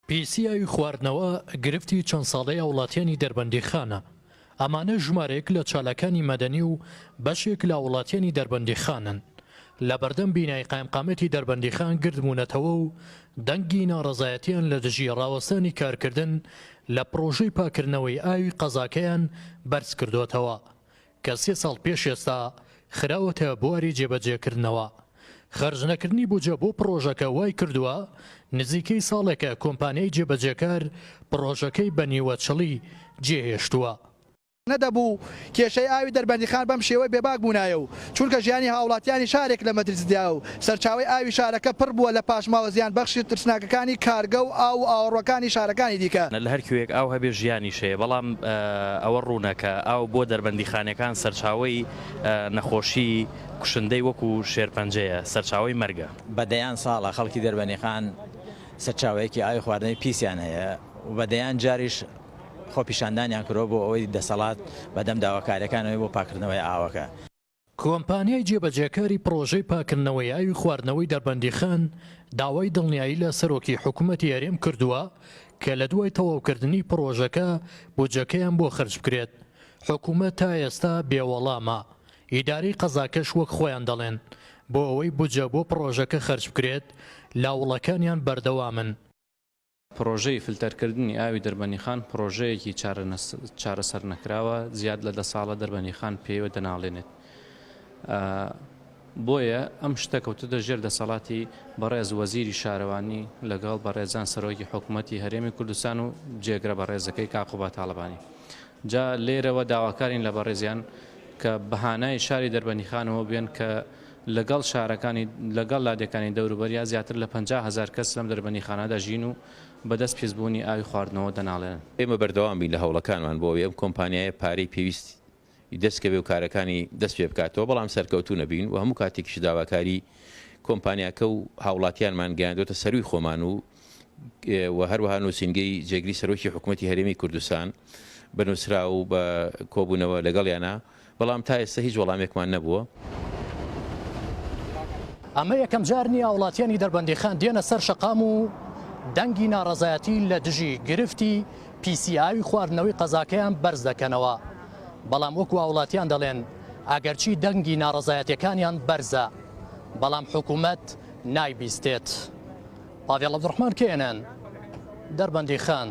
پیسی ئاوی خواردنەوە گرفتی چەند ساڵەی هاوڵاتیانی دەربەندیخانە، ئەمانە ژمارەیەک لە چالاکانی مەدەنی و بەشێک لە هاوڵاتیانی دەربەندیخانن لە بەردەم بینای قایمقامیەتی دەربەندیخان گردبوونەتەوە و دەنگی ناڕەزایەتیان لە دژی ڕاوەستانی کارکردن لە پڕۆژەی پاکردنەوەی ئاوی قەزاکەیان بەرزکردۆتەوە. کە سێ ساڵ پێش ئێستا خراوەتە بواری جێبەجێکردنەوە. خەرجنەکردنی بودجە بۆ پڕۆژەکە وایکردووە نزیکەی ساڵێکە کۆمپانیای جێبەجێکار پڕۆژەکەی بە نیوەچڵی جێهێشتووە. نەدەبوو کێشەی ئاوی دەربەندیخان بەم شێوەی بێباک بوونایە و چونکە ژیانی هاوڵاتیانی شارێک لە مەترسیدایە و سەرچاوەی ئاوی شارەکە پڕ بووە لە پاشماوە زیانبەخشی ترسناکەکانی کارگە و ئاو و ئاوەڕۆکانی شارەکانی دیکە. لە هەر کوێیەک ئاو هەبێ ژیانیش هەیە، بەڵام ئەوە ڕوونە کە ئاو بۆ دەربەندیخانەکان سەرچاوەی نەخۆشی کوشندەی وەکو شێرپەنجەیە، سەرچاوەی مەرگە. بە دەیان ساڵە خەڵکی دەربەندیخان سەرچاوەیەکی ئاوی خواردنەوەی پیسیان هەیە و بە دەیان جاریش خۆپیشاندانیان کردووە بۆ ئەوەی دەسەڵات بەدەم داواکارییەکانەوەی بۆ پاککردنەوەی ئاوەکە. کۆمپانیای جێبەجێکاری پڕۆژەی پاککردنەوەی ئاوی خواردنەوەی دەربەندیخان داوای دڵنیایی لە سەرۆکی حکومەتی هەرێم کردووە کە لە دوای تەواوکردنی پڕۆژەکە بودجەکەیان بۆ خەرج بکرێت، حکومەت تا ئێستا بێ وەڵامە، ئیدارەی قەزاکەش وەک خۆیان دەڵێن بۆ ئەوەی بودجە بۆ پڕۆژەکە خەرج بکرێت لاوڵەکانیان بەردەوامن. پڕۆژەی فلتەرکردنی ئاوی دەربەنیخان پڕۆژەیەکی چارەسەرنەکراوە، زیاد لە دە ساڵە دەربەنیخان پێیوە دەناڵێنێت. بۆیە ئەم شتە کەوتۆتە ژێر دەسەڵاتی بەڕێز وەزیری شارەوانی لەگەڵ بەڕێزان سەرۆکی حکوومەتی هەرێمی کوردستان و جێگرە بەڕێزەکەی کاک قوباد تاڵەبانی. جا لێرەوە داواکارین لە بەڕێزیان کە بەهانای شاری دەربەندیخانەوە بێن کە لەگەڵ شارەکانی لەگەڵ لادێکانی دەوروبەریا زیاتر لە 50 هەزار کەس لەم دەربەندیخانەدا ژین و بەدەست پیسبوونی ئاوی خواردنەوە دەناڵێنن. ئێمە بەردەوام بین لە هەوڵەکانمان بۆ ئەوەی ئەم کۆمپانیایە پارەی پێویست ی دەست کەوێ و کارەکانی دەست پێ بکاتەوە، بەڵام سەرکەوتوو نەبین و هەموو کاتێکیش داواکاری کۆمپانیاکە و هاوڵاتیانمان گەیاندۆتە سەرووی خۆمان و و هەروەها نووسینگەی جێگری سەرۆکی حکوومەتی هەرێمی کوردستان بە نووسراو و بە کۆبوونەوە لەگەڵیانا، بەڵام تا ئێستا هیچ وەڵامێکمان نەبووە. ئەمە یەکەم جار نییە هاوڵاتیانی دەربەندیخان دێنە سەر شەقام و دەنگی ناڕەزایەتی لە دژی گرفتی پیسی ئاوی خواردنەوەی قەزاکەیان بەرز دەکەنەوە، بەڵام وەکو هاوڵاتیان دەڵێن ئەگەرچی دەنگی ناڕەزایەتیەکانیان بەرزە، بەڵام حکومەت نایبیستێت. پاڤێڵ عەبدولڕەحمان، KNN، دەربەندیخان.